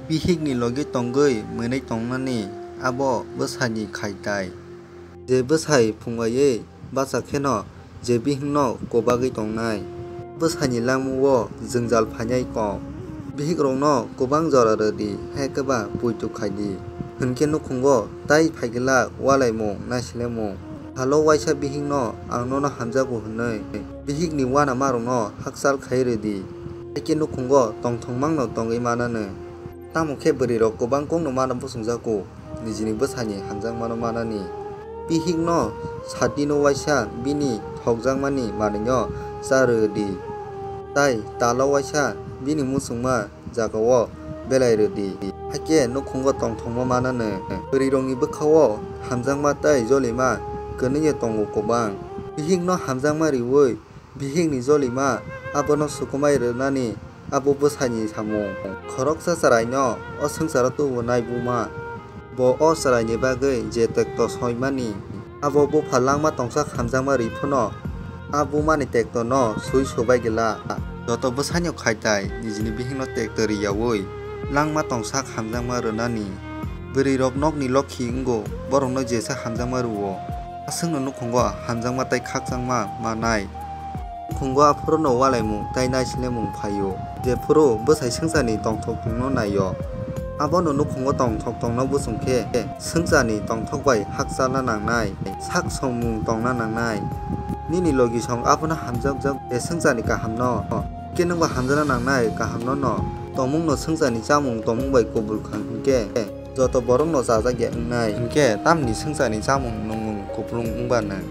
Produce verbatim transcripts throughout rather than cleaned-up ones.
Bihikni logi tongwi mwnwi tongnani abo bwsaini khaitai. Je bwsai phungbaiwi bacha kheno je bihikno kwbagwi tongnai, bwsaini langmao jwngjal phainai kok. Bihikrokno kwbang jora rwdi, hai khe ba poito khaidi. Hwnkhe nukhungo tai phaigwlak walaimung naisilmung. Salo waisa bihikno ang nono hamjago hwnwi bihikni uanamarokno hakchal khai rwdi. Hakhe nukhungo tongthokmano tongwi mananw. Tamo khe bwrwirok kwbang kokno mano bwswngjago nijini bwsaini hamjakmano manani. Bihikno satino waisa bini thokjakmani manwino cha rwdi. Tai talo waisa bini muchungma jagao belai rwdi. Hakhe nukhungo tongthokma mananw. Bwrwirokni bwkhao hamjakma tai jolima kwnwiya tongo kwbang. Bihikno hamjakma riwi bihikni jolima abono sukumai rwnani abo bwsaini samung. Khoroksa chwraino o swngcharo tubunai buma. Bo o chwraini bagwi je tekto soimani, abo bupha langma tongsak hamjakma rwi phano a bumani tektono swi sobai glak. Joto bwsaino khaitai nijini bihikno tekto rwyaui langma tongsak hamjakma rwnani. Bwrwirok nokni lokhi wngo, borokno jesa hamjakma rwo. Aswkno nukhungo hamjakma tai khakchangma manai. Nukhungo aphuru no walaimung tai naisilmung phaio. Jephuru bwsai swngcharni tongthok tongno naio. Abono nukhungo tongthok tongno bwswng khe swngcharni tongthok bai hakchalna nangnai, sak somung tongna nangnai. Nini logisong abono hamjakjak je swngcharni kahamno. Khe nwngbo hamjakna nangnai kahamno no. Tongmungno swngcharni chamung tongmung bai kubul kha hwnkhe. Joto borokno chajak ya wngnai. Hinkhe tamni swngcharni chamung nungmung kupulung wngba nwng?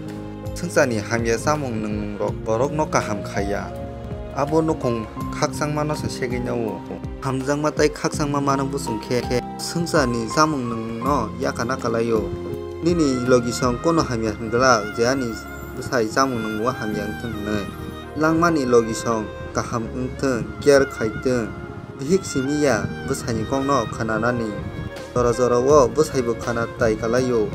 Swngcharni hamya chamung nungmungrok borokno kaham khaiya. Abo nukhung khakchangmano se segwi nao. Hamjakma tai khakchangma mano bwswng khe, khe swngcharni chamung nungmungno yakana kalaio. Nini logisong kono hamya hwnglak je ani bwsai chamung nungmungo hamya wngthung hwnwi. Langmani logisong kaham wngthung, care khaithung. Bihik simi ya bwsaini kokno khwnanani. Jora jorao bwsaibo khwna tai kalaio.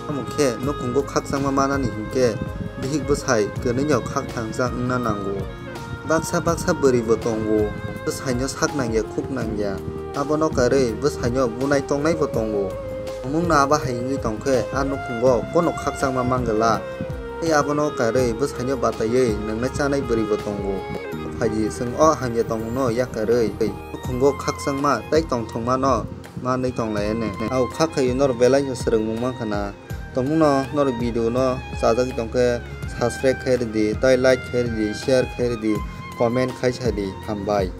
Tamo khe nukhungo khakchangma manani hinkhe bihik bwsai kwnwino khakthangsa wngna nango. Baksa baksa bwrwibo tongo, bwsaino sak nangya khuk nangya. Abono karwi bwsaino bunai tongnaibo tongo. Tongmungno abo hai wngwi tongkhe a nukhungo kono khakchangma manglak. Tei abono karwi bwsaino bataiwi nwngnai chanai bwrwibo tongo. Phaidi chwng o hamya tongmungno yakarwi nukhungo khakchangma tei tongthokmano manwi tonglainai. Au kha khaio norok belai no swrwngmung mankha na. Tongmungno norok video no chajagwi tongkhe subscribe khai rwdi, tei like khai rwdi, share khai rwdi, comment khai sadi. Hambai.